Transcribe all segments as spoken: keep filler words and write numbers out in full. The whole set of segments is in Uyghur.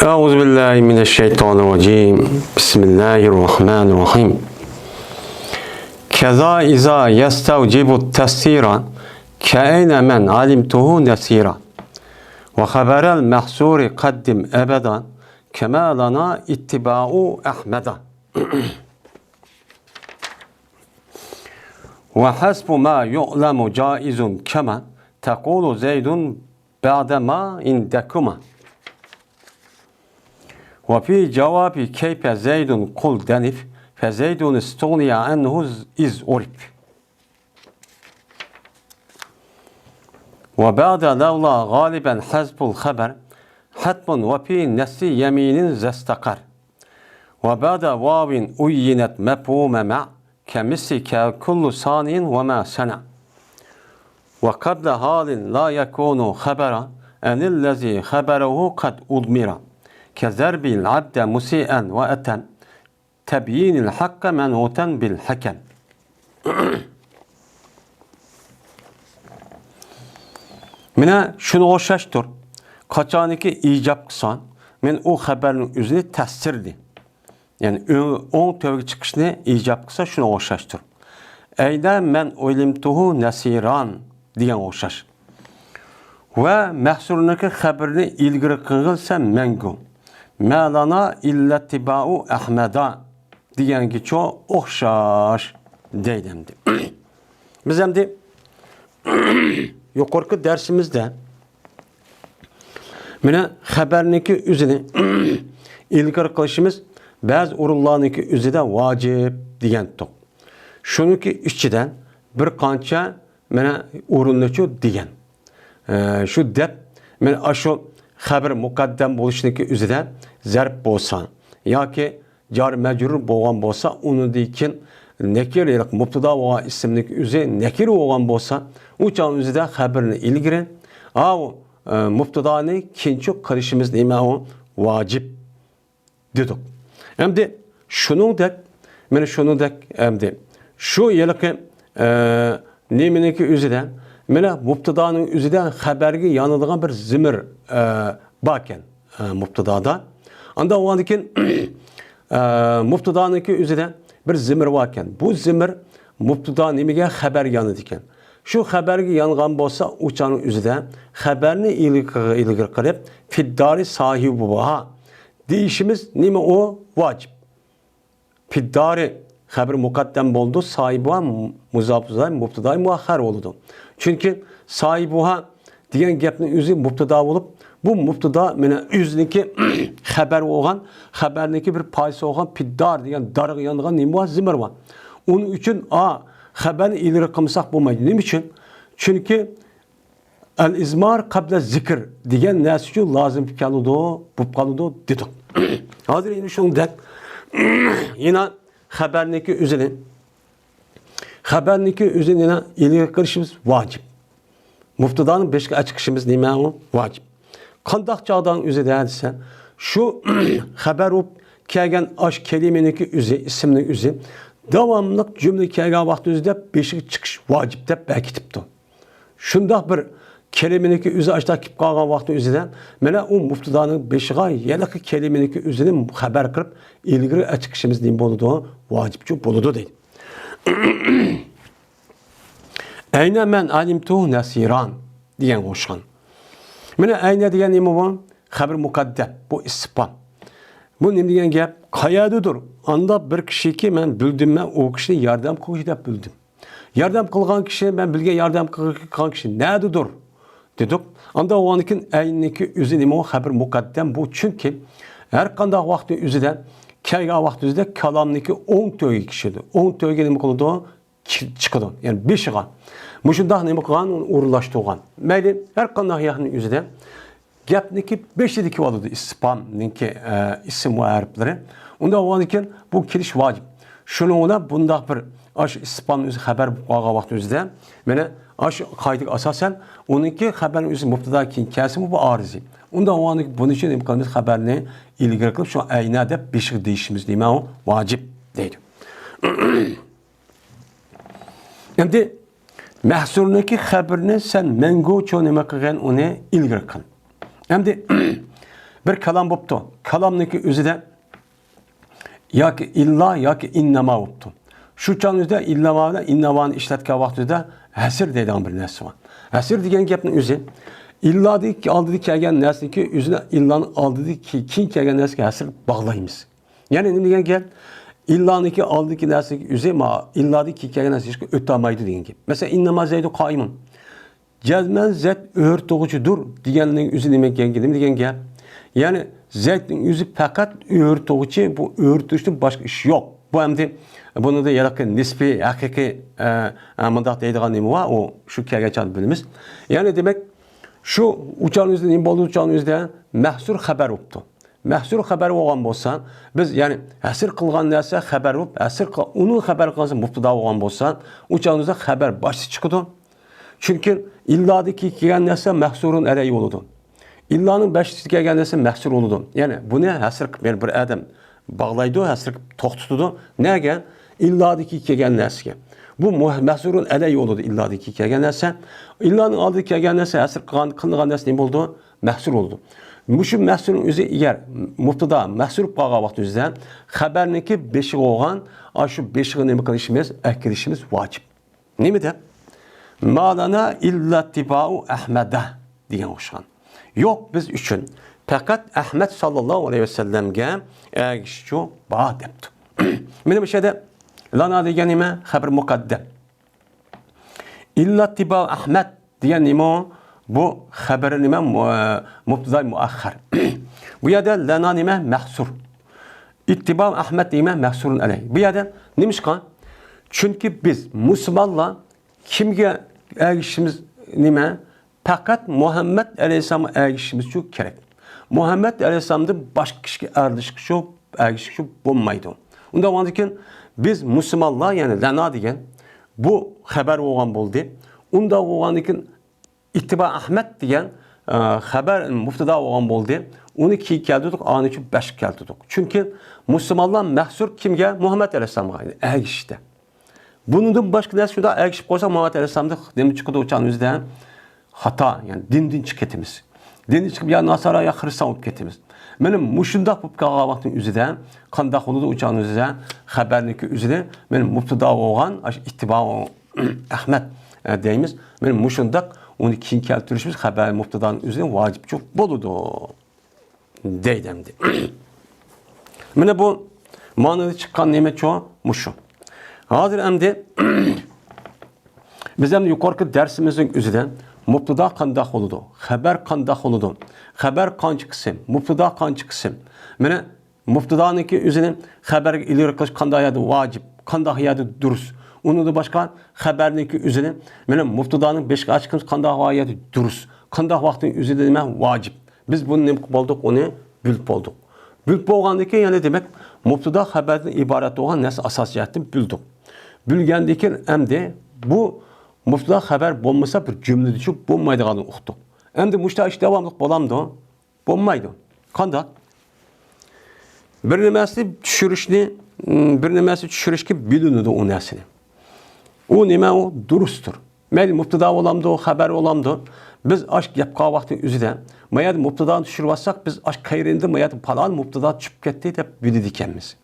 أعوذ بالله من الشيطان الرجيم. بسم الله الرحمن الرحيم. كذا إذا يستوجب التفسير، كأين من علمته نسيرا. وخبر المحصور قدم أبدا، كما لنا اتباع أحمدا. وحذف ما يعلم جائز كما تقول زيد بعد ما عندكما. وفي جواب كيف زيد قل دنف، فزيد استغني عنه إذ عرف. وبعد لولا غالبا حذف الخبر حتم، وفي نص يمين ذا استقر. وبعد واو عينت مفهوم مع، كمثل ككل ثان وما ثنى. وقبل حال لا يكون خبرا عن الذي خبره قد أضمر، كضرب العبد مسيئا وأتم، تبيين الحق منعوتا بالحكم. مانا شۇنىڭغا ئوخشاشتۇر. قاچانكى ئىجاب قىلسا، مەن ئۇ خەبەرنىڭ ئۆزىنى تەستىردى. يەنى ئۆ-، ئوڭ تۆرگە چىقىشنى ئىجاب قىلسا شۇنىڭغا ئوخشاشتۇر. ئەينە مەن ئويلىمتۇھۇ نەسىران دېگەنگە ئوخشاش. ۋە مەھسۇرنىڭكى خەبىرىنى ئىلگىرى قىلغىلىسە مەڭگۈ. مەلانا ئىللەتتىبائۇ ئەھمەدا دېگەنگىچۇ ئوخشاش دەيدۇ ئەمدى. بىز ئەمدى يۇقىرىقى دەرسىمىزدە مانا خەبەرنىڭكى ئۆزىنى ئىلگىرى قىلىشىمىز بەزى ئورۇنلارنىڭكى ئۆزىدە ۋاجىپ دېگەنتۇق. شۇنىڭكى ئىچىدە بىر قانچە مانا ئورۇننىچۇ دېگەن. ئە، شۇ دەپ، مانا ئاشۇ خەبەر مۇقەددەم بولۇشنىڭكى ئۆزىدە زەرپ بولسا ياكى جار مەجرۇر بولغان بولسا، ئۇنىڭدىن كېيىن نەكىرە، يەنى مۇبتىدا بولغان ئىسىمنىڭكى ئۆزى نەكىرە بولغان بولسا، ئۇ چاغ ئۆزىدە خەبەرنى ئىلگىرى، ئاۋۇ، ئە، مۇبتىدانى كېيىنچە قىلىشىمىز نېمە ئۇ؟ ۋاجىپ. دېدۇق. ئەمدى شۇنىڭدەك، مانا شۇنىڭدەك ئەمدى شۇ ھېلىقى، ئە، نېمىنىڭكى ئۆزىدە، مانا مۇبتىدانىڭ ئۆزىدە خەبەرگە يانىدىغان بىر زىمىر، ئە، باركەن، ئە، مۇبتىدادا. ئاندىن ئۇنىڭدىن كېيىن، ئە، مۇبتىدانىڭكى ئۆزىدە بىر زىمىر باركەن. بۇ زىمىر مۇبتىدا نېمىگە؟ خەبەرگە يانىدىكەن. شۇ خەبەرگە يانغان بولسا، ئۇ چاغنىڭ ئۆزىدە خەبەرنى ئىلگىرى، ئىلگىرى قىلىپ، فىددارى ساھىبۇھا دېيىشىمىز نېمە ئۇ؟ ۋاجىپ. پىددارى خەبىرى مۇقەددەم بولىدۇ، ساھىبۇھا مۇزاپۇزاي مۇبتىداي مۇئەخخەر بولىدۇ. چۈنكى ساھىبۇھا دېگەن گەپنىڭ ئۆزى مۇبتىدا بولۇپ، بۇ مۇبتىدا مانا ئۆزىنىڭكى خەبەر بولغان، خەبەرنىڭكى بىر پارچىسى بولغان پىددار دېگەن دارغا يانغان نېمە بار؟ زىمىر بار. ئۇنىڭ ئۈچۈن ئا خەبەرنى ئىلگىرى قىلمىساق بولمايدۇ. نېمە ئۈچۈن؟ چۈنكى ئەل ئىزمار قەبلە زىكىر دېگەن نەرسە ئۈچۈن لازىم كېلىدۇ، بولۇپ قالىدۇ دېدۇق. ھازىر يەنە شۇنىڭدەك يەنە خەبەرنىڭكى ئۆزىنى، خەبەرنىڭكى ئۆزىنى يەنە ئىلگىرى قىلىشىمىز ۋاجىپ. مۇبتىدانى بېشىغا ئەچىقىشىمىز نېمە ئۇ؟ ۋاجىپ. قانداق چاغدا ئۆزىدە دېسە، شۇ خەبەر بولۇپ كەلگەن ئاش كەلىمىنىڭكى ئۆزى، ئىسىمنىڭ ئۆزى داۋاملىق جۈملە كەلگەن ۋاقىت ئۆزىدە بېشىغا چىقىش ۋاجىپ دەپ بەكىتىپتۇ. شۇنداق بىر كەلىمىنىڭكى ئۆزى ئاشۇنداق كېلىپ قالغان ۋاقىتنىڭ ئۆزىدە، مانا ئۇ مۇبتىدانىڭ بېشىغا ھېلىقى كەلىمىنىڭكى ئۆزىنى خەبەر قىلىپ ئىلگىرى ئەچىقىشىمىز نېمە بولىدۇ؟ ۋاجىپچۇ بولىدۇ دەيدۇ. ئەينە مەن ئەلىمتۇ نەسىران دېگەنگە ئوخشىغان. مانا ئەينە دېگەن نېمە بۇ؟ خەبەر مۇقەددەم، بۇ ئىستىفھام. بۇ نېمە دېگەن گەپ؟ قەيەردىدۇر ئانداق بىر كىشىكى مەن بىلدىم، مەن ئۇ كىشىنى ياردەم قىلغۇچى دەپ بىلدىم. ياردەم قىلغان كىشى، مەن بىلگەن ياردەم قىلغان كىشى نەدىدۇر؟ دېدۇق. ئاندىن ئۇنىڭدىن كېيىن ئەينىنىڭكى ئۆزى نېمە ئۇ؟ خەبەر مۇقەددەم بۇ، چۈنكى ھەر قانداق ۋاقىتنىڭ ئۆزىدە، كەلگەن ۋاقىتنىڭ ئۆزىدە كالامنىڭكى ئوڭ تۆگىگە چىقىدۇ. ئوڭ تۆگە نېمە قىلىدۇ؟ چى-، چىقىدۇ. يەنى بېشىغا. مۇشۇنداق نېمە قىلغان؟ ئۇنى ئورۇنلاشتۇرغان. مەيلى، ھەر قانداق ياقنىڭ ئۆزىدە گەپنىڭكى بېشىدا كېلىۋالىدۇ، ئىستىفھامنىڭكى، ئە، ئىسىم ۋە ھەرپلىرى. ئۇنداق بولغاندىكىن بۇ كېلىش ۋاجىپ. شۇنىڭ بىلەن بۇنداق بىر ئاشۇ ئىستىفھامنىڭ ئۆزى خەبەر بولۇپ قالغان ۋاقىت ئۆزىدە، مانا ئاشۇ قائىدىگە ئاساسەن ئۇنىڭكى خەبەرنىڭ ئۆزى مۇبتىدا كېيىن كەلسىمۇ بۇ ئارىزى. ئۇنداق بولغاندىكىن بۇنىڭ ئۈچۈن نېمە قىلىمىز؟ خەبەرنى ئىلگىرى قىلىپ شۇ ئەينە دەپ بېشىغا دېيىشىمىز نېمە ئۇ؟ ۋاجىپ دەيدۇ. ئەمدى مەھسۇرنىڭكى خەبىرىنى سەن مەڭگۈچۇ نېمە قىلغىن، ئۇنى ئىلگىرى قىل. ئەمدى بىر كالام بوپتۇ. كالامنىڭكى ئۆزىدە ياكى ئىللا ياكى ئىنناما بوپتۇ. شۇ چاغنىڭ ئۆزىدە ئىللاما بىلەن ئىننامانى ئىشلەتكەن ۋاقتىدا ھەسر دەيدىغان بىر نەرسە بار. ھەسر دېگەن گەپنىڭ ئۆزى ئىللادىن ئالدىدا كەلگەن نەرسىنىڭكى ئۆزىنى ئىللانىڭ ئالدىدىكى كېيىن كەلگەن نەرسىگە ھەسر باغلايمىز. يەنى نېمە دېگەن گەپ؟ ئىللانىڭكى ئالدىدىكى نەرسىنىڭكى ئۆزى ما ئىللادىن كېيىن كەلگەن نەرسە ھېچ ئۆتەلمەيدۇ دېگەن گەپ. مەسىلەن، ئىنناما زەيدۇ قائىمۇن. جەزمەن زەيد ئۆرە تۇرغۇچىدۇر دېگەننىڭ ئۆزى نېمە دېگەن، نېمە دېگەن گەپ؟ يەنى زەيدنىڭ ئۆزى پەقەت ئۆرە تۇرغۇچى، بۇ ئۆرە تۇرۇشتىن باشقا ئىش يوق. بۇ ئەمدى بۇنىڭدا ھېلىقى نىسپىي، ھەقىقىي، ئە، ئە، مۇنداق دەيدىغان نېمە بار، ئۇ شۇ كەلگەن چاغدا بىلىمىز. يەنى دېمەك، شۇ ئۇچارنىڭ ئۆزىدە نېمە بولدى؟ ئۇچارنىڭ ئۆزىدە مەھسۇر خەۋەر بوپتۇ. مەھسۇر خەۋەر بولغان بولسا، بىز يەنى ھەسر قىلغان نەرسە خەۋەر بولۇپ، ھەسر قىل-، ئۇنىڭ خەۋەر قىلغان مۇبتىدا بولغان بولسا، ئۇ چاغدا خەۋەر باشتا چىقىدۇ. چۈنكى ئىللادىكى كەلگەن نەرسە مەھسۇرۇن ئەلەيھى بولىدۇ. ئىللانىڭ بەشتىسى كەلگەن نەرسە مەھسۇر بولىدۇ. يەنى بۇنى ھەسر قىلىپ، يەنى بىر ئادەم باغلايدۇ، ھەسر قىلىپ توختىتىدۇ. نەگە؟ ئىللادىكى كەلگەن نەرسىگە. بۇ مۇ-، مەھسۇرۇن ئەلەيھى بولىدۇ، ئىللادىكى كەلگەن نەرسە. ئىللانىڭ ئالدىدا كەلگەن نەرسە، ھەسر قىلغان، قىلىنغان نەرسە نېمە بولىدۇ؟ مەھسۇر بولىدۇ. مۇشۇ مەھسۇرنىڭ ئۆزى ئەگەر مۇبتىدا مەھسۇر بولۇپ قالغان ۋاقتىمىزدا خەۋەرنىڭكى بېشىغا بولغان، ئاشۇ بېشىغا نېمە قىلىشىمىز؟ ئەكىرىشىمىز ۋاجىپ. نېمە دەپ؟ ما لەنا ئىللا تىبائۇ ئەھمەدە دېگەن ئوخشىغان. يوق، بىز ئۈچۈن پەقەت ئەھمەد ساللاللاھۇ ئەلەيھى ۋەسەللەمگە ئەگىشىشچۇ بار دەپتۇ. مانا بۇ يەردە لەنا دېگەن نېمە؟ خەبەر مۇقەددەم. ئىللا تىبا ئەھمەد دېگەن نېمە ئۇ؟ بۇ خەبىرى نېمە؟ مۇ-، مۇبتىدا مۇئەخخەر. بۇ يەردە لەنا نېمە؟ مەھسۇر. ئىتتىبا ئەھمەد نېمە؟ مەھسۇرۇن ئەلەي. بۇ يەردە نېمىشقا؟ چۈنكى بىز مۇسۇلمانلار كىمگە ئەگىشىشىمىز نېمە؟ پەقەت مۇھەممەد ئەلەيھىسسالامغا ئەگىشىشىمىز ئۈچۈن كېرەك. مۇھەممەد ئەلەيھىسسالامدىن باشقا كىشىگە ئەگىشىشكە ئەگىشىشكە بولمايدۇ. ئۇنداق بولغاندىكىن بىز مۇسۇلمانلار، يەنى لەنا دېگەن بۇ خەبەر بولغان بولدى. ئۇنداق بولغاندىكىن ئىتتىبا ئەھمەد دېگەن، ئە، خەبەر مۇبتىدا بولغان بولدى. ئۇنى كېيىن كەلتۈردۇق، ئانى ئۈچۈن بەشكە كەلتۈردۇق. چۈنكى مۇسۇلمانلار مەھسۇر كىمگە؟ مۇھەممەد ئەلەيھىسسالامغا ئەگىشىشتە. بۇنىڭدىن باشقا نەرسە شۇنداق ئەگىشىپ قويساق، مۇھەممەد ئەلەيھىسسالامدا نېمە چىقىدۇ ئۇ چاغنىڭ ئۆزىدە؟ خاتا، يەنى دىندىن چىقىپ كېتىمىز. دىندىن چىقىپ يا ناسارا يا خىرىستان بولۇپ كېتىمىز. مانا مۇشۇنداق بولۇپ قالغان ۋاقىتنىڭ ئۆزىدە قانداق بولىدۇ ئۇ چاغنىڭ ئۆزىدە؟ خەبەرنىڭكى ئۆزىنى مانا مۇبتىدا بولغان، ئاشۇ ئىتتىبا ئەھمەد، ئە، دەيمىز. مانا مۇشۇنداق ئۇنى كېيىن كەلتۈرۈشىمىز خەبەر مۇبتىدانىڭ ئۆزىنى ۋاجىپچۇ بولىدۇ. دەيدۇ ئەمدى. مانا بۇ مانىدا چىققان نېمە چۇ؟ مۇشۇ. ھازىر ئەمدى بىز ئەمدى يۇقىرىقى دەرسىمىزنىڭ ئۆزىدە مۇبتىدا قانداق بولىدۇ؟ خەبەر قانداق بولىدۇ؟ خەبەر قانچە قىسىم؟ مۇبتىدا قانچە قىسىم؟ مانا مۇبتىدانىڭكى ئۆزىنى خەبەرگە ئىلغار قىلىش قانداق يەردە ۋاجىپ، قانداق يەردە دۇرۇس؟ ئۇنىڭدىن باشقا خەبەرنىڭكى ئۆزىنى، مانا مۇبتىدانىڭ بېشىغا ئاچقىنىمىز قانداق يەردە دۇرۇس، قانداق ۋاقىتنىڭ ئۆزىدە نېمە ۋاجىپ؟ بىز بۇنى نېمە قىلىپ بولدۇق؟ ئۇنى بىلىپ بولدۇق. بىلىپ بولغاندىن كېيىن يەنە دېمەك، مۇبتىدا خەبەردىن ئىبارەت بولغان نەرسە ئاساسىي جەھەتتىن بىلدۇق. بىلگەندىن كېيىن ئەمدى بۇ مۇبتىدا خەبەر بولمىسا بىر جۈملىدىچۇ بولمايدىغانلىقىنى ئۇقتۇق. ئەمدى مۇشۇنداق ئىش داۋاملىق بولامدۇ؟ بولمايدۇ. قانداق؟ بىر نېمەسىنى چۈشۈرۈشنى، بىر نېمەسىنى چۈشۈرۈشكە بىلىنىدۇ ئۇ نەرسىنى. ئۇ نېمە ئۇ؟ دۇرۇستۇر. مەيلى مۇبتىدا بولامدۇ، خەبەر بولامدۇ؟ بىز ئاش گەپ قىلغان ۋاقىتنىڭ ئۆزىدە، ما يەردە مۇبتىدانى چۈشۈرۈۋالساق، بىز ئاش قەيرىندە ما يەردە پالان مۇبتىدا چۈشۈپ كەتتى دەپ بىلىدىكەنمىز.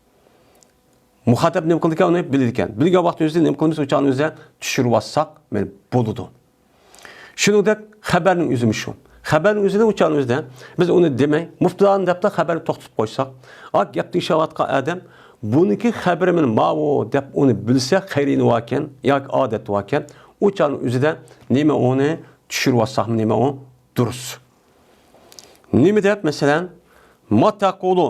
مۇخاتەپ نېمە قىلىدىكەن، ئۇنى بىلىدىكەن. بىلگەن ۋاقتىمىزدا نېمە قىلىمىز؟ ئۇ چاغنىڭ ئۆزىدە چۈشۈرۈۋالساق، مانا بولىدۇ. شۇنىڭدەك خەبەرنىڭ ئۆزىمۇ شۇ. خەبەرنىڭ ئۆزىدە ئۇ چاغنىڭ ئۆزىدە بىز ئۇنى دېمەي، مۇبتىدانى دەپلا خەبەرنى توختىتىپ قويساق، ئا، گەپ دېيىشىۋاتقان ئادەم بۇنىڭكى خەبىرى مانا ماۋۇ دەپ ئۇنى بىلسە، قەيرىنى باركەن ياكى ئادەتى باركەن، ئۇ چاغنىڭ ئۆزىدە نېمە ئۇنى چۈشۈرۈۋالساقمۇ نېمە ئۇ دۇرۇس. نېمە دەپ، مەسىلەن، ما تەقۇلۇ،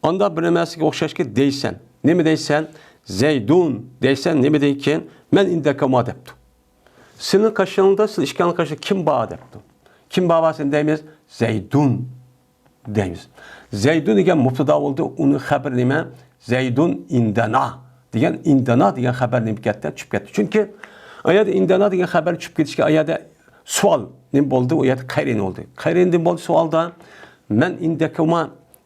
ئاندا بىر نېمەسىگە ئوخشاشكى دەيسەن. نېمە دەيسەن؟ زەيدۇن دەيسەن، نېمە دەيكەن؟ مەن ئىندەكۇما دەپتۇ. سېنىڭ قېشىڭدا، سىلەر ئىككىڭلار قېشىڭدا كىم بار دەپتۇ. كىم بار بار سەن دەيمىز؟ زەيدۇن دەيمىز. زەيدۇن دېگەن مۇبتىدا بولدى، ئۇنىڭ خەبىرى نېمە؟ زەيدۇن ئىندەنا دېگەن، ئىندەنا دېگەن خەبەر نېمە كەتتى؟ چۈشۈپ كەتتى. چۈنكى ئايەردە ئىندەنا دېگەن خەبەر چۈشۈپ كېتىشكە ئايەردە سوئال نېمە بولدى؟ ئۇ يەردە قەيرىنى بولدى. قەيرىنى نېمە بولدى سوئالدا؟ مەن ئىندەكۇما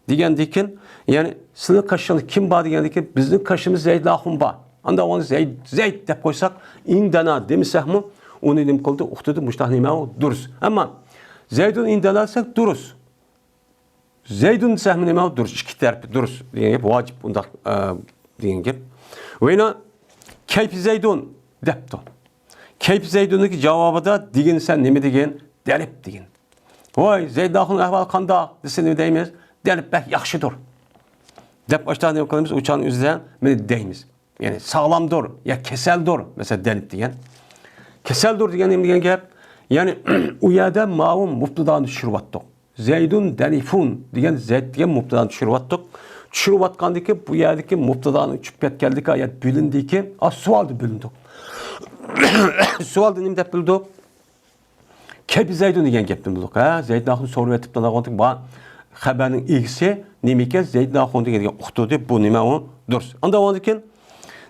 دېگەندىكىن، يەنى سىلەرنىڭ قېشىڭدا كىم بار دېگەندىكىن، بىزنىڭ قېشىمىزدا زەيدۇلاخۇن بار. ئاندا ئۇنى زەيد، زەيد دەپ قويساق، ئىندەنا دېمىسەكمۇ، ئۇنى نېمە قىلدى؟ ئۇقتۇردى، مۇشۇنداق نېمە ئۇ دۇرۇس. ئەمما زەيدۇن ئىندەنا دېسەك دۇرۇس. زەيدۇن دېسەكمۇ نېمە؟ دۇرۇس، ئىككى تەرىپى دۇرۇس دېگەن گەپ، ۋاجىپ ئۇنداق، ئە، دېگەن گەپ. ۋە يەنە كەيپە زەيدۇن دەپتۇ. كەيپە زەيدۇننىڭكى جاۋابىدا دېگىن سەن نېمە دېگىن؟ دەنىپ دېگىن. ۋاي، زەيدىن ئاخۇننىڭ ئەھۋالى قانداق دېسە نېمە دەيمىز؟ دەنىپ بەك ياخشىدۇر دەپ ئاشتا نېمە قىلىمىز؟ ئۇ چاغنىڭ ئۆزىدە مېنى دەيمىز. يەنى ساغلامدۇر يا كېسەلدۇر، مەسىلەن، دەنىپ دېگەن. كېسەلدۇر دېگەن نېمە دېگەن گەپ؟ يەنى ئۇ يەردە ماۋۇ مۇپتىدانى چۈشۈرۈۋاتتۇق. زەيدۇن دەنىفۇن دېگەن زەيد دېگەن مۇپتىدانى چۈشۈرۈۋاتتۇق. چۈشۈرۈۋاتقاندىكى بۇ يەردىكى مۇپتىدانى چۈشۈپ كەتكەنلىكى ئايەت بىلىندىكى، ئا، سوئالدا بىلىندۇق. سوئالدا نېمە دەپ بىلدۇق؟ كەيپە زەيدۇن دېگەن گەپتىن بىلدۇق. ھە، زەيدىن ئاخۇن سورىۋېتىپتۇ، ناغۇنتۇ بار خەۋەرنىڭ ئىگىسى نېمىكەن؟ زەيدۇن ئاخۇن دېگەن ئۇقتۇردى. بۇ نېمە ئۇ؟ دۇرۇس. ئاندىن ئاندىن كېيىن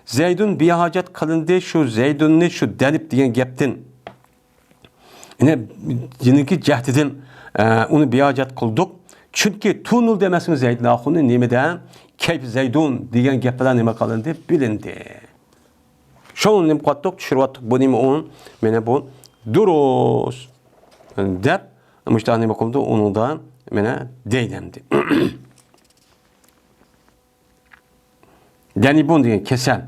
زەيدۇن بىھاجەت قىلىندى. شۇ زەيدۇننى شۇ دەنىپ دېگەن گەپتىن، يەنى، دىنىكى جەھدىدىن، ئە، ئۇنى بىھاجەت قىلدۇق. چۈنكى تۇنۇل دېمەسمۇ زەيدۇن ئاخۇننى نېمىدە؟ كەيپە زەيدۇن دېگەن گەپ بىلەن نېمە قىلىندى؟ بىلىندى. شۇڭا نېمە قىلىۋاتتۇق؟ چۈشۈرۈۋاتتۇق. بۇ نېمە ئۇ؟ مانا بۇ دۇرۇس دەپ، مۇشۇنداق نېمە قىلدى؟ ئۇنىڭدا مانا دەيدۇ ئەمدى. دەنىبۇن دېگەن كېسەل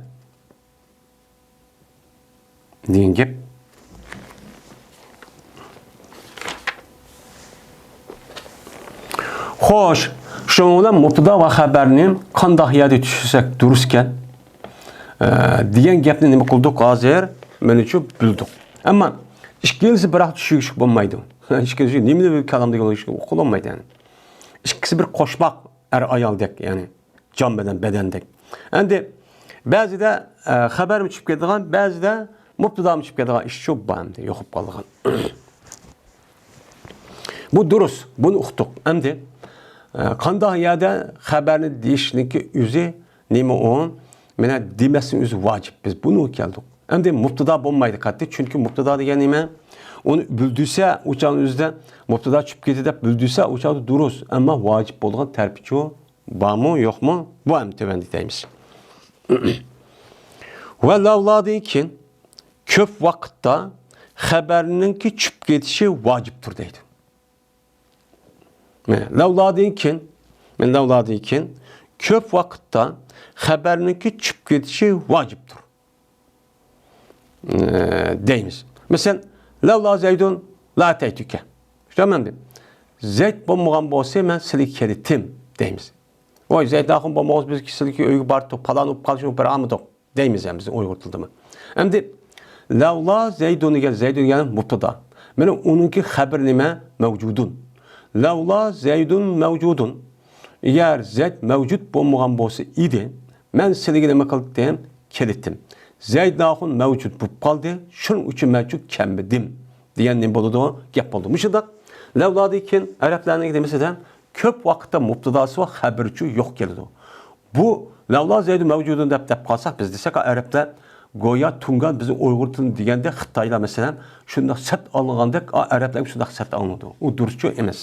دېگەن گەپ. خوش، شۇنىڭ بىلەن مۇبتادا ۋە خەبەرنى قانداق يەردە چۈشۈرسەك دۇرۇسكەن، ئە، دېگەن گەپنى نېمە قىلدۇق ھازىر؟ مېنىڭچە بىلدۇق. ئەمما ئىككىلىسى بىراق چۈشۈرۈشكە بولمايدۇ. ئىككىلىسى نېمىنى بىر كالام دېگەن ئۇقۇلمايدۇ يەنى. ئىككىسى بىر قوشماق، ئەر ئايالدەك يەنى. جان بىلەن بەدەندەك. ئەمدى بەزىدە، ئە، خەبەرمۇ چۈشۈپ كېتىدىغان، بەزىدە مۇبتادامۇ چۈشۈپ كېتىدىغان ئىش شۇ بار ئەمدى، يوقاپ قالىدىغان. بۇ دۇرۇس، بۇنى ئۇقتۇق. ئەمدى، ئە، قانداق يەردە خەبەرنى دېيىشنىڭكى ئۆزى نېمە ئۇ؟ مانا دېمەسنىڭ ئۆزى ۋاجىپ. بىز بۇنى كەلدۇق. ئەمدى مۇبتادا بولمايدۇ قەتئىي، چۈنكى مۇبتادا دېگەن نېمە؟ ئۇنى بىلدۈرسە، ئۇ چاغنىڭ ئۆزىدە مۇبتادا چۈشۈپ كېتىدۇ دەپ بىلدۈرسە، ئۇ چاغدا دۇرۇس. ئەمما ۋاجىپ بولىدىغان تەرىپىچۇ؟ بارمۇ، يوقمۇ؟ بۇ ھەم تۆۋەندە دەيمىز. ۋە لەۋلادىن كېيىن كۆپ ۋاقىتتا خەبەرنىڭكى چۈشۈپ كېتىشى ۋاجىپتۇر دەيدۇ. مانا، لەۋلادىن كېيىن، مانا، لەۋلادىن كېيىن كۆپ ۋاقىتتا خەبەرنىڭكى چۈشۈپ كېتىشى ۋاجىپتۇر. ئە، دەيمىز. مەسىلەن، لەۋلا زەيدۇن لا ئەتەيتۇكە. شۇنداقمۇ ئەمدى؟ زەيد بولمىغان بولسا، مەن سىلىگە كېلەتتىم، دەيمىز. ۋاي، زەيد ئاخۇن بولمىغان بولسا، بىز سىلىگە ئۆيگە باردۇق، پالان بولۇپ قالدى، شۇنى بارالمىدۇق، دەيمىز ھەم بىز ئۇيغۇر تىلىدىمۇ. ئەمدى، لەۋلا زەيدۇن دېگەن، زەيدۇن دېگەن مۇبتادا. مانا ئۇنىڭكى خەبىرى نېمە؟ مەۋجۇدۇن. لەۋلا زەيدۇن مەۋجۇدۇن. ئەگەر زەيد مەۋجۇت بولمىغان بولسا ئىدى، مەن سىلىگە نېمە قىلاتتىم؟ كېلەتتىم. زەيدىن ئاخۇن مەۋجۇت بولۇپ قالدى، شۇنىڭ ئۈچۈن مەن شۇ كەلمىدىم دېگەن نېمە بولىدۇ؟ گەپ بولىدۇ. مۇشۇنداق لەۋلادىن كېيىن ئەرەبلەرنىڭ نېمىسىدە كۆپ ۋاقىتتا مۇبتاداسى بار، خەبىرىچۇ يوق كېلىدۇ. بۇ لەۋلا زەيدۇن مەۋجۇدۇن دەپ، دەپ قالساق، بىز دېسەك، ئەرەبلەر گويا تۇڭگان بىزنىڭ ئۇيغۇر تىلىنى دېگەندەك، خىتايلار مەسىلەن شۇنداق سەت ئاڭلىغاندەك، ئەرەبلەرگە شۇنداق سەت ئاڭلىنىدۇ. ئۇ دۇرۇسچۇ ئەمەس.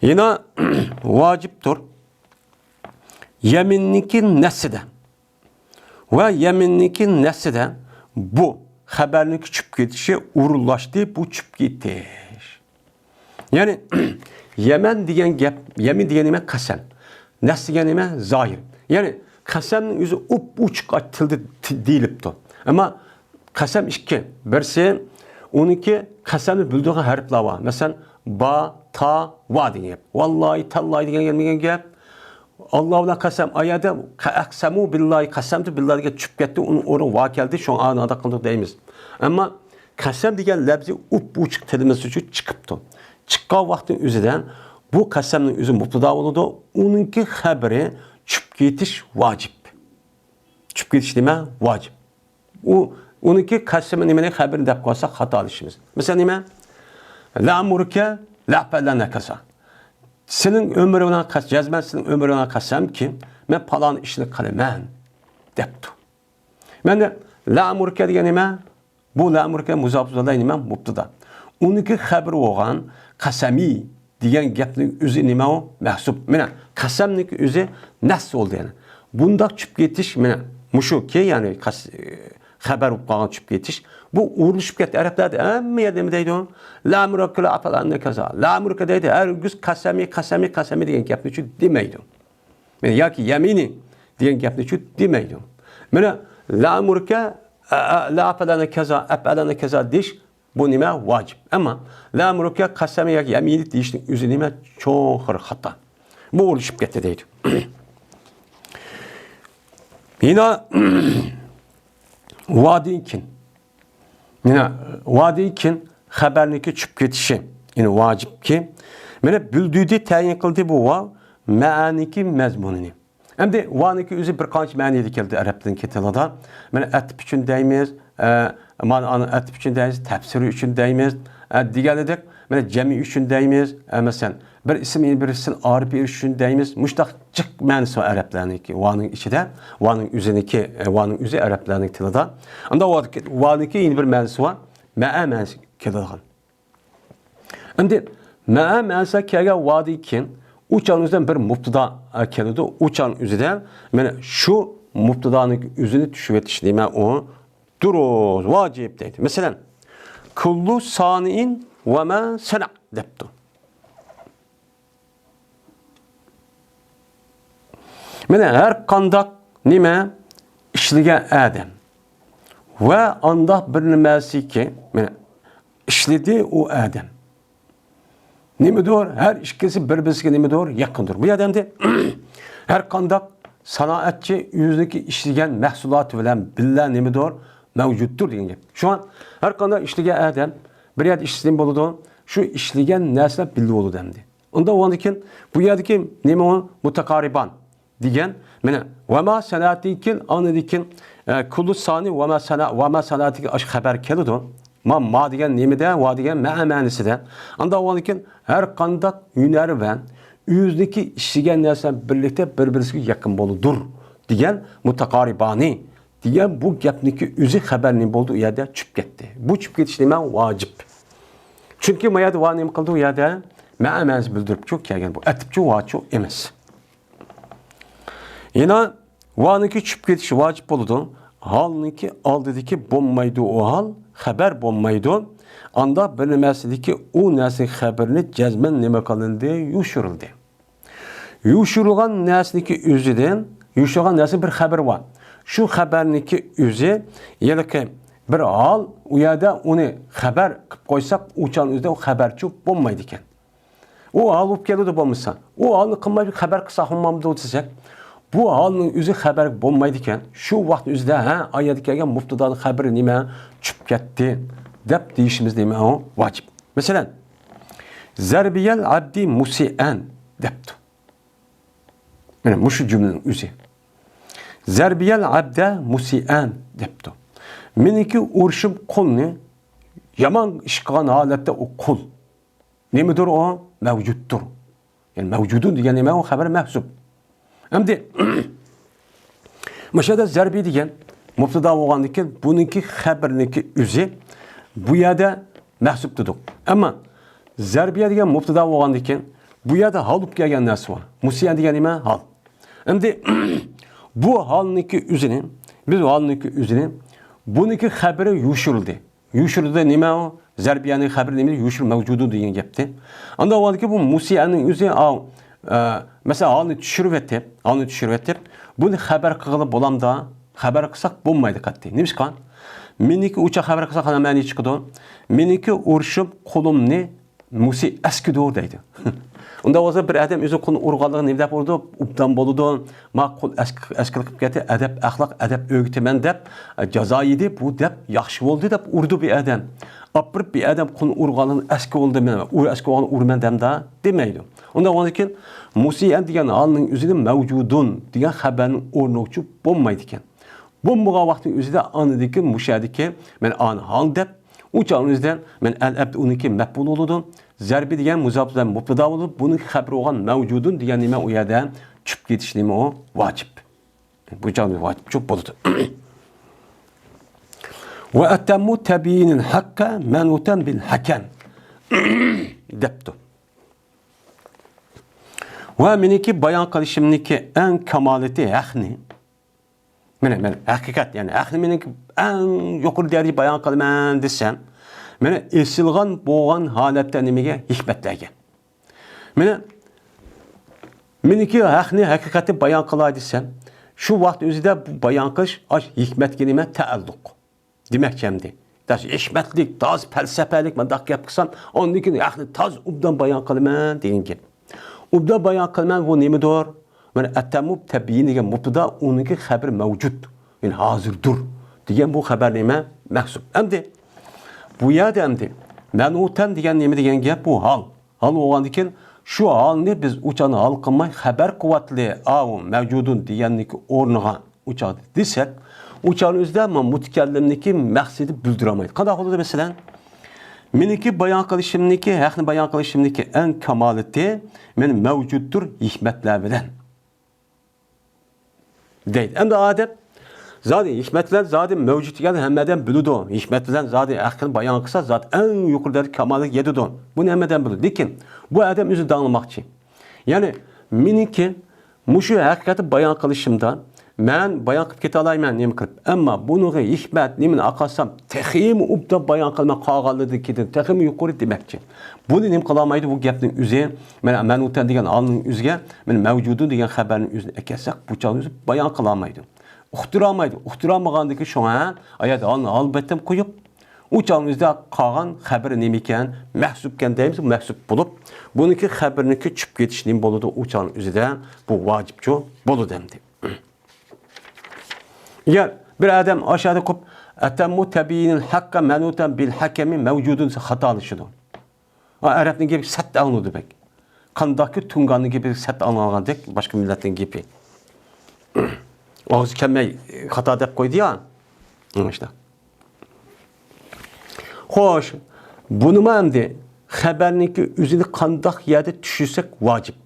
يەنە ۋاجىپتۇر. يەمىننىڭكى نەسسىدە ۋە يەمىننىڭكى نەسسىدە بۇ خەبەرنىڭ چۈشۈپ كېتىشى ئورۇنلاشتى، بۇ چۈشۈپ كېتىش. يەنى يەمەن دېگەن گەپ، يەمىن دېگەن نېمە؟ قەسەم. نەس دېگەن نېمە؟ زاھىر. يەنى قەسەمنىڭ ئۆزى ئوپئوچۇق تىلدا ت-، دېيىلىپتۇ. ئەمما قەسەم ئىككى. بىرسى، ئۇنىڭكى قەسەمنى بىلدۈرىدىغان ھەرپلەر بار. مەسىلەن، با، تا، ۋا دېگەن گەپ. ۋاللاھى، تاللاھى دېگەن گەپ، دېگەن گەپ. ئاللا بىلەن قەسەم، ئايەتتە قە-، ئەقسەمۇ بىللاھى، قەسەمتۇ بىللاھى دېگەن چۈشۈپ كەتتى، ئۇنىڭ ئورنىغا ۋا كەلدى، شۇڭا ئانى ئادا قىلدۇق دەيمىز. ئەمما قەسەم دېگەن لەپزى ئوپئوچۇق تىلىمىز ئۈچۈن چىقىپتۇ. چىققان ۋاقىتنىڭ ئۆزىدە بۇ قەسەمنىڭ ئۆزى مۇبتادا بولىدۇ، ئۇنىڭكى خەبىرى چۈشۈپ كېتىش ۋاجىپ. چۈشۈپ كېتىش نېمە؟ ۋاجىپ. ئۇ، ئۇنىڭكى قەسىمى نېمىنى، خەبىرىنى دەپ قالساق خاتالىشىمىز. مىسال نېمە؟ لەئەمۇرۇكە لەئەپئەلەننە كەزا. سېنىڭ ئۆمرۈڭنى قەس-، جەزمەن سېنىڭ ئۆمرۈڭنى قەسەمكى، مەن پالان ئىشنى قىلىمەن، دەپتۇ. مەندە لەئەمۇرۇكە دېگەن نېمە؟ بۇ لەئەمۇرۇكە مۇزاپۇ ئىلەيھى نېمە؟ مۇبتادا. ئۇنىڭكى خەبىرى بولغان قەسەمى دېگەن گەپنىڭ ئۆزى نېمە ئۇ؟ مەھسۇب. مانا، قەسەمنىڭكى ئۆزى نەس بولدى يەنى. بۇنداق چۈشۈپ كېتىش، مانا، مۇشۇكى، يەنى قەس-، خەبەر بولۇپ قالغان چۈشۈپ كېتىش، بۇ ئورۇنلىشىپ كەتتى. ئەرەبلەردە ھەممە يەردە نېمە دەيدۇ؟ لەئەمرۇكە لەئەفئەلەننە كەزا. لەئەمرۇكە دەيدۇ، ھەرگىز قەسەمى، قەسەمى، قەسەمى دېگەن گەپنى شۇ دېمەيدۇ. ياكى يەمىنى دېگەن گەپنى شۇ دېمەيدۇ. مانا لەئەمرۇكە، ئە، ئە، لەئەفئەلەننە كەزا، ئەفئەلەننە كەزا دېيىش بۇ نېمە؟ ۋاجىپ. ئەمما لەئەمرۇكە قەسەمى ياكى يەمىنى دېيىشنىڭ ئۆزى نېمە؟ چوڭقۇر خاتا. بۇ ئورۇنلىشىپ كەتتى دەيدۇ. يەنە ۋادىن كېيىن. يەنە ۋادىن كېيىن خەبەرنىڭكى چۈشۈپ كېتىشى. يەنى ۋاجىپكى. مانا بۈلدۈدى تەيىن قىلدى بۇ ۋاۋ مەئەنىڭكى مەزمۇنىنى. ئەمدى ۋانىڭكى ئۆزى بىر قانچە مەنىدە كېلىدۇ ئەرەب تىلىنىڭكى تىلىدا. مانا ئەتىپ ئۈچۈن دەيمىز، ئە، مانا ئانا ئەتىپ ئۈچۈن دەيمىز، تەپسىرى ئۈچۈن دەيمىز، ئە، دېگەنىدەك، مانا جەمئى ئۈچۈن دەيمىز، ئە، مەسىلەن، بىر ئىسىم يەنە بىر ئىسىم ئارىپى ئۈچۈن دەيمىز. مۇشۇنداق جىق مەنىسى بار ئەرەبلەرنىڭكى ۋانىڭ ئىچىدە، ۋانىڭ ئۆزىنىڭكى، ئە، ۋانىڭ ئۆزى ئەرەبلەرنىڭ تىلىدا. ئاندا ۋا-، ۋانىڭكى يەنە بىر مەنىسى بار، مەئە مەنىسى كېلىدىغان. ئەمدى مەئە مەنىسى كەلگەن ۋادىن كېيىن ئۇ چاغنىڭ ئۆزىدە بىر مۇبتىدا، ئە، كېلىدۇ. ئۇ چاغنىڭ ئۆزىدە مانا شۇ مۇبتىدانىڭ ئۆزىنى چۈشۈرۈۋېتىش نېمە ئۇ؟ دۇرۇس، ۋاجىپ دەيدۇ. مەسىلەن، كۇللۇ سانىئىن ۋە مە سەنە دەپتۇ. مانا ھەر قانداق نېمە ئىشلىگەن ئادەم ۋە ئانداق بىر نېمەسىكى، مانا ئىشلىدى ئۇ ئادەم. نېمىدۇر؟ ھەر ئىككىسى بىر-بىرسىگە نېمىدۇر؟ يېقىندۇر. بۇ يەردە ئەمدى ھەر قانداق سانائەتچى ئۆزىنىڭكى ئىشلىگەن مەھسۇلاتى بىلەن بىللە نېمىدۇر؟ مەۋجۇتتۇر دېگەن گەپ. شۇڭا ھەر قانداق ئىشلىگەن ئادەم بىر يەردە ئىشلىسە نېمە بولىدۇ؟ شۇ ئىشلىگەن نەرسىلەر بىللە بولىدۇ ئەمدى. ئۇنداق بولغاندىن كېيىن بۇ يەردىكى نېمە ئۇ؟ مۇتەقارىبان دېگەن، مانا، ۋە ما سەنەتىن كېيىن، ئاندىن كېيىن، ئە، كۇللۇ سانى ۋە ما سەنە، ۋە ما سەنەتىن كېيىن ئاشۇ خەبەر كېلىدۇ. ما، ما دېگەن نېمىدە؟ ۋا دېگەن مەئە مەنىسىدە. ئانداق بولغاندىن كېيىن ھەر قانداق ھۈنەرۋەن ئۆزىنىڭكى ئىشلىگەن نەرسە بىللە بىر-بىرسىگە يېقىن بولىدۇر دېگەن مۇتەقارىبانى دېگەن بۇ گەپنىڭكى ئۆزى خەبەر نېمە بولدى؟ ئۇ يەردە چۈشۈپ كەتتى. بۇ چۈشۈپ كېتىش نېمە؟ ۋاجىپ. چۈنكى ما يەردە ۋا نېمە قىلدى؟ ئۇ يەردە مەئە مەنىسى بىلدۈرۈپچۇ كەلگەن بۇ. ئەتىپچۇ ۋاچۇ ئەمەس. يەنە ۋانىڭكى چۈشۈپ كېتىشى ۋاجىپ بولىدۇ. ھالنىڭكى ئالدىدىكى بولمايدۇ ئۇ ھال، خەبەر بولمايدۇ. ئاندا بىر نېمەسىدىكى ئۇ نەرسىنىڭ خەبىرىنى جەزمەن نېمە قىلىندى؟ يوشۇرۇلدى. يوشۇرۇلغان نەرسىنىڭكى ئۆزىدىن، يوشۇرۇلغان نەرسىنىڭ بىر خەبىرى بار. شۇ خەبەرنىڭكى ئۆزى، يەنىكى بىر ھال، ئۇ يەردە ئۇنى خەبەر قىلىپ قويساق، ئۇ چاغنىڭ ئۆزىدە ئۇ خەبەرچۇ بولمايدىكەن. ئۇ ھال بولۇپ كېلىدۇ بولمىسا. ئۇ ھالنى قىلماي خەبەر قىلساق بولمامدۇ دېسەك، بۇ ھالنىڭ ئۆزى خەبەر بولمايدىكەن. شۇ ۋاقىتنىڭ ئۆزىدە، ھە، ئايەتتە كەلگەن مۇبتىدانىڭ خەبىرى نېمە؟ چۈشۈپ كەتتى دەپ دېيىشىمىز نېمە ئۇ؟ ۋاجىپ. مەسىلەن، زەربىيەل ئەبدى مۇسىئەن دەپتۇ. مانا مۇشۇ جۈملىنىڭ ئۆزى. زەربىيەل ئەبدە مۇسىئەن دەپتۇ. مېنىڭكى ئۇرۇشۇم قۇلنى يامان ئىش قىلغان ھالەتتە ئۇ قۇل. نېمىدۇر ئۇ؟ مەۋجۇتتۇر. يەنى مەۋجۇدۇن دېگەن نېمە؟ ئۇ خەبەر مەھزۇپ. ئەمدى مۇشۇ يەردە زەربى دېگەن مۇبتىدا بولغاندىن كېيىن بۇنىڭكى خەبىرىنىڭكى ئۆزى بۇ يەردە مەھزۇپ دېدۇق. ئەمما زەربىيە دېگەن مۇبتىدا بولغاندىن كېيىن بۇ يەردە ھال بولۇپ كەلگەن نەرسە بار. مۇسىئەن دېگەن نېمە؟ ھال. ئەمدى بۇ ھالنىڭكى ئۆزىنى، بىز ھالنىڭكى ئۆزىنى، بۇنىڭكى خەبىرى يوشۇرۇلدى. يوشۇرۇلدى نېمە ئۇ؟ زەربىيەنىڭ خەبىرى نېمە؟ يوشۇرۇل مەۋجۇدۇن دېگەن گەپتى. ئاندىن بولغاندىكىن بۇ مۇسىئەنىڭ ئۆزى، ئاۋ، ئە، مەسىلەن، ھالنى چۈشۈرۈۋېتىپ، ھالنى چۈشۈرۈۋېتىپ، بۇنى خەبەر قىلغىلى بولامدا؟ خەبەر قىلساق بولمايدۇ قەتئىي. نېمىشقا؟ مېنىڭكى ئۇچا خەبەر قىلساق قانداق مەنى چىقىدۇ؟ مېنىڭكى ئۇرۇشۇم قۇلۇمنى مۇسى ئەسكىدۇ دەيدۇ. ئۇنداق بولسا بىر ئادەم ئۆزى قۇلنى ئۇرغانلىقىنى نېمە دەپ ئۇرىدۇ؟ ئوبدان بولىدۇ. ما قۇل ئەسكى، ئەسكىلىك قىلىپ كەتتى، ئەدەپ ئەخلاق، ئەدەپ ئۆگىتىمەن دەپ، جازا يېدى، بۇ دەپ ياخشى بولدى دەپ ئۇرىدۇ بىر ئادەم. ئاپىرىپ بىر ئادەم قۇلنى ئۇرغانلىقىنى ئەسكى بولدى، مەن ئۇر، ئەسكى بولغاننى ئۇرىمەن دەمدا دېمەيدۇ. ئۇنداق بولغاندىكىن مۇسىئەن دېگەن ھالنىڭ ئۆزىدە مەۋجۇدۇن دېگەن خەبەرنىڭ ئورنىغا چۈشۈپ بولمايدىكەن. بولمىغان ۋاقىتنىڭ ئۆزىدە ئاندىكىن مۇشۇ يەردىكى مەن ئانى ھال دەپ ئۇ چاغنىڭ ئۆزىدە مەن ئەل ئەبد ئۇنىڭكى مەپئۇل بولىدۇ. زەربى دېگەن مۇزاپ بىلەن مۇبتىدا بولىدۇ. بۇنىڭ خەبىرى بولغان مەۋجۇدۇن دېگەن نېمە ئۇ يەردە چۈشۈپ كېتىش نېمە ئۇ؟ ۋاجىپ. بۇ چاغدا ۋاجىپ چۈشۈپ بولىدۇ. ۋە ئەتەممۇ تەبىيىنىل ھەققە مەنئۇتەن بىل ھەكەم دەپتۇ. ۋە مېنىڭكى بايان قىلىشىمنىڭكى ئەڭ كامالىتى ھەقنى مانا مەن ھەقىقەت، يەنى ھەقنى مېنىڭكى ئەڭ يۇقىرى دەرىجىدە بايان قىلىمەن دېسەم، مانا ئېسىلغان بولغان ھالەتتە نېمىگە؟ ھېكمەتلەرگە. مانا مېنىڭكى ھەقنى، ھەقىقەتنى بايان قىلاي دېسەم، شۇ ۋاقىت ئۆزىدە بۇ بايان قىلىش ئاش ھېكمەتكە نېمە؟ تەئەللۇق. دېمەكچى ئەمدى، تاز ھېكمەتلىك، تاز پەلسەپىلىك مۇنداق گەپ قىلسام، ئاندىن كېيىن ھەقنى تاز ئوبدان بايان قىلىمەن دېگەن گەپ. ئوبدان بايان قىلىمەن، بۇ نېمىدۇر؟ مانا ئەتەممۇ تەبىئىي دېگەن مۇبتىدا، ئۇنىڭكى خەبىرى مەۋجۇت، يەنى ھازىردۇر دېگەن بۇ خەبەر نېمە؟ مەھسۇپ. ئەمدى بۇ يەردە ئەمدى مەنئۇتەن دېگەن نېمە دېگەن گەپ؟ بۇ ھال. ھال بولغاندىن كېيىن شۇ ھالنى بىز ئۇ چاغنى ھال قىلماي خەبەر قىلىۋاتىلى، ئاۋۇ مەۋجۇدۇن دېگەننىڭكى ئورنىغا ئۇ چاغدا دېسەك، ئۇ چاغنىڭ ئۆزىدە مۇتەكەللىمنىڭكى مەقسىتى بىلدۈرەلمەيدۇ. قانداق بولىدۇ مەسىلەن؟ مېنىڭكى بايان قىلىشىمنىڭكى، ھەقنى بايان قىلىشىمنىڭكى ئەڭ كامالىتى، مەن مەۋجۇتتۇر ھېكمەتلەر بىلەن دەيدۇ. ئەمدى ئادەم زادى ھېكمەت بىلەن زادى مەۋجۇت دېگەن ھەممە ئادەم بىلىدۇ. ھېكمەت بىلەن زادى ھەقنى بايان قىلسا، زادى ئەڭ يۇقىرى دەرىجىدە كامالەتكە يېتىدۇ. بۇنى ھەممە ئادەم بىلىدۇ. لېكىن بۇ ئادەم ئۆزى داڭلىماقچى. يەنى مېنىڭكى مۇشۇ ھەقىقەتنى بايان قىلىشىمدا مەن بايان قىلىپ كېتەلەيمەن نېمە قىلىپ. ئەمما بۇنىڭغا ھېكمەت نېمىنى ئاقارسام، تېخىمۇ ئوبدان بايان قىلىمەن، قالغانلىرىدىن كېيىن تېخىمۇ يۇقىرى دېمەكچى. بۇنى نېمە قىلالمايدۇ؟ بۇ گەپنىڭ ئۆزى، مانا مەنئۇتەن دېگەن ھالنىڭ ئۆزىگە، مانا مەۋجۇدۇن دېگەن خەبەرنىڭ ئۆزىنى ئەكەلسەك، بۇ چاغدا ئۆزى بايان قىلالمايدۇ. ئۇقتۇرالمايدۇ. ئۇقتۇرالمىغاندىكى شۇڭا، ئايەت ھالنى ئالبەتتە قويۇپ، ئۇ چاغنىڭ ئۆزىدە قالغان خەبىرى نېمىكەن؟ مەھسۇپكەن دەيمىز، مەھسۇپ بولۇپ، بۇنىڭكى خەبىرىنىڭكى چۈشۈپ كېتىش نېمە بولىدۇ؟ ئۇ چاغنىڭ ئۆزىدە بۇ ۋاجىپچۇ بولىدۇ ئەمدى. ئەگەر بىر ئادەم ئاشۇ يەردە قويۇپ، ئەتەممۇ تەبىيىنىل ھەققە مەنۇتەن بىل ھەكەمى مەۋجۇدۇن دېسە خاتالىشىدۇ. ئا، ئەرەبنىڭ گېپى سەت ئاڭلىنىدۇ بەك. قانداقكى تۇڭگاننىڭ گېپى سەت ئاڭلانغاندەك باشقا مىللەتنىڭ گېپى. ئاغزى كەلمەي خاتا دەپ قويدى يا. ئىشتا. خوش، بۇنىمۇ ئەمدى خەبەرنىڭكى ئۆزىنى قانداق يەردە چۈشۈرسەك ۋاجىپ؟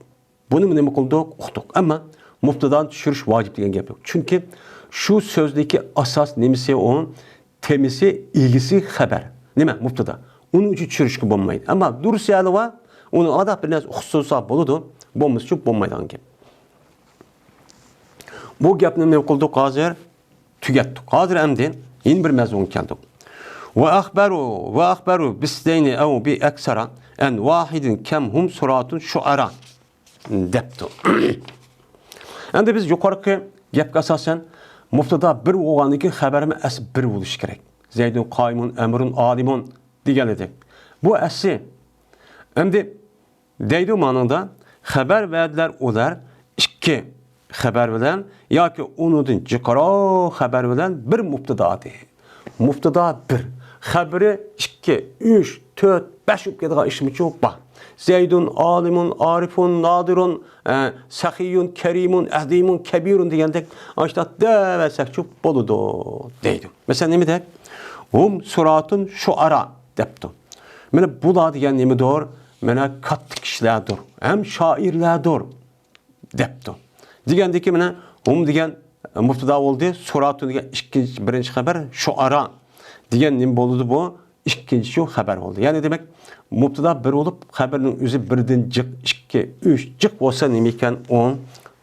بۇنى نېمە قىلدۇق؟ ئۇقتۇق. ئەمما مۇبتادانى چۈشۈرۈش ۋاجىپ دېگەن گەپ يوق. چۈنكى شۇ سۆزدىكى ئاساس نېمىسى ئۇ؟ تېمىسى، ئىگىسى خەبەر. نېمە؟ مۇبتادا. ئۇنىڭ ئۈچۈن چۈشۈرۈشكە بولمايدۇ. ئەمما دۇرۇس ھالى بار، ئۇنى ئاداپ بىر نەرسە ئۇقسۇنسا بولىدۇ، بولمىسىچۇ بولمايدىغان گەپ. بۇ گەپنى نېمە قىلدۇق ھازىر؟ تۈگەتتۇق. ھازىر ئەمدى يەنە بىر مەزمۇنغا كەلدۇق. ۋە ئەخبەرۇ، ۋە ئەخبەرۇ بىسنەينى ئەۋ بى ئەكسەرە ئەن ۋاھىدىن كەم ھۇم سۇراتۇن شۇئەرا. دەپتۇ. ئەمدى بىز يۇقىرىقى گەپكە ئاساسەن، مۇبتادا بىر بولغاندىن كېيىن خەبەرمۇ ئەسلى بىر بولۇشى كېرەك. زەيدۇن قائىمۇن، ئەمرۇن ئالىمۇن دېگەن ئىدۇق. بۇ ئەسلى. ئەمدى دەيدۇ مانىڭدا، خەبەر بەردىلەر ئۇلار ئىككى خەبەر بىلەن ياكى ئۇنىڭدىن جىقراق خەبەر بىلەن بىر مۇبتادا دېدى. مۇبتادا بىر، خەبىرى ئىككى، ئۈچ، تۆت، بەش بولۇپ كېتىدىغان ئىشمۇچۇ بار. زەيدۇن، ئالىمۇن، ئارىفۇن، نادىرۇن، ئە، سەخىيۇن، كەرىمۇن، ئەزىمۇن، كەبىرۇن دېگەندەك ئاشۇنداق دەۋەرسەكچۇ بولىدۇ دەيدۇ. مەسىلەن، نېمە دەپ؟ ھۇم سۇراتۇن شۇئەرا دەپتۇ. مانا بۇلار دېگەن نېمىدۇر؟ مانا كاتتا كىشىلەردۇر، ھەم شائىرلەردۇر. دەپتۇ. دېگەندىكى مانا ھۇم دېگەن مۇبتادا بولدى، سۇراتۇن دېگەن ئىككىنچى، بىرىنچى خەبەر، شۇئەرا دېگەن نېمە بولدى بۇ؟ ئىككىنچى شۇ خەبەر بولدى. يەنى دېمەك، مۇبتادا بىر بولۇپ، خەبەرنىڭ ئۆزى بىردىن جىق، ئىككى، ئۈچ جىق بولسا نېمە ئىكەن؟ ئۇ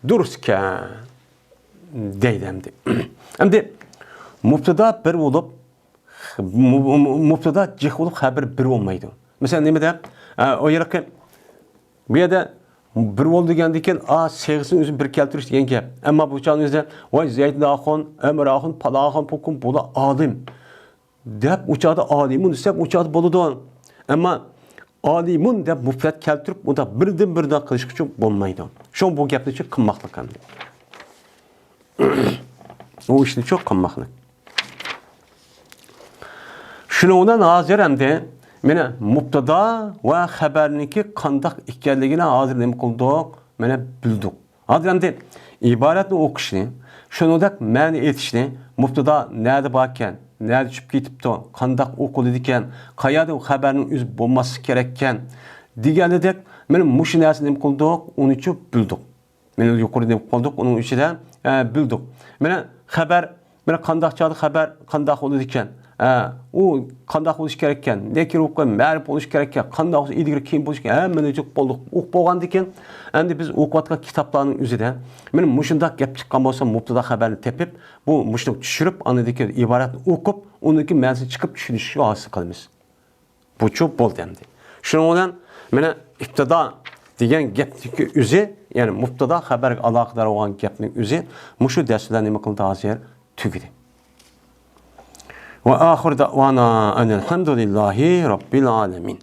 دۇرۇس ئىكەن دەيدۇ ئەمدى. ئەمدى مۇبتادا بىر بولۇپ، مۇ-، مۇ-، مۇبتادا جىق بولۇپ، خەبەر بىر بولمايدۇ. مەسىلەن، نېمە دەپ؟ ئە، ئۇ يەركى، بۇ يەردە بىر بولدى دېگەندىن كېيىن، ئا، سىيغىسىنى ئۆزى بىر كەلتۈرۈش دېگەن گەپ. ئەمما بۇ چاغنىڭ ئۆزىدە، ۋاي، زەيدۇن ئاخۇن، ئەمىر ئاخۇن، پالا ئاخۇن، پۇكۇن، بۇلار ئالىم دەپ، ئۇ چاغدا ئالىمۇن دېسەك، ئۇ چاغدا بولىدۇ. ئەمما ئالىمۇن دەپ مۇپرەت كەلتۈرۈپ، ئۇنداق بىردىن بىردىن قىلىشقىچۇ بولمايدۇ. شۇڭا بۇ گەپنىچۇ قىلماقلىق ئەمدى. ئۇ ئىشنىچۇ قىلماقلىق. شۇنىڭ بىلەن ھازىر ئەمدى مانا مۇبتادا ۋە خەبەرنىڭكى قانداق ئىكەنلىكىنى ھازىر نېمە قىلدۇق؟ مانا بىلدۇق. ھازىر ئەمدى ئىبارەتنى ئوقۇشنى، شۇنىڭدەك مەنە ئېيتىشنى، مۇبتادا نەدە باركەن، نەدە چۈشۈپ كېتىپتۇ، قانداق ئوقۇلىدىكەن، قەيەردە خەبەرنىڭ ئۆزى بولماسلىقى كېرەككەن دېگەندەك، مانا مۇشۇ نەرسىنى نېمە قىلدۇق؟ ئۇنىچۇ بىلدۇق. مانا يۇقىرىدا نېمە قىلدۇق؟ ئۇنىڭ ئىچىدە، ئە، بىلدۇق. مانا خەبەر، مانا قانداق چاغدا خەبەر قانداق بولىدىكەن؟ ھە، ئۇ قانداق بولۇش كېرەككەن، لېكىن ئۇ مەرىپ بولۇش كېرەككەن، قانداق بولسا ئىلگىرى كېيىن بولۇش كېرەك، ھەممىنى ئوقۇپ بولدۇق. ئوقۇپ بولغاندىن كېيىن، ئەمدى بىز ئوقۇۋاتقان كىتابلارنىڭ ئۆزىدە مانا مۇشۇنداق گەپ چىققان بولسا، مۇبتەدا خەۋەرنى تېپىپ، بۇ مۇشۇنى چۈشۈرۈپ، ئاندىن كېيىن ئىبارەتنى ئوقۇپ، ئۇنىڭكى مەنىسىنى چىقىپ چۈشىنىشنى ھاسىل قىلىمىز. بۇچۇ بولدى ئەمدى. شۇنىڭ بىلەن مانا ئىبتىدا دېگەن گەپنىڭكى ئۆزى، يەنى مۇبتەدا خەۋەرگە ئالاقىدار بولغان گەپنىڭ ئۆزى مۇشۇ دەرس بىلەن نېمە قىلدى ھازىر؟ تۈگىدى. ۋە ئاخىر دەۋانا ئەنىل ھەمدۇلىللاھى رەببىل ئالەمىن.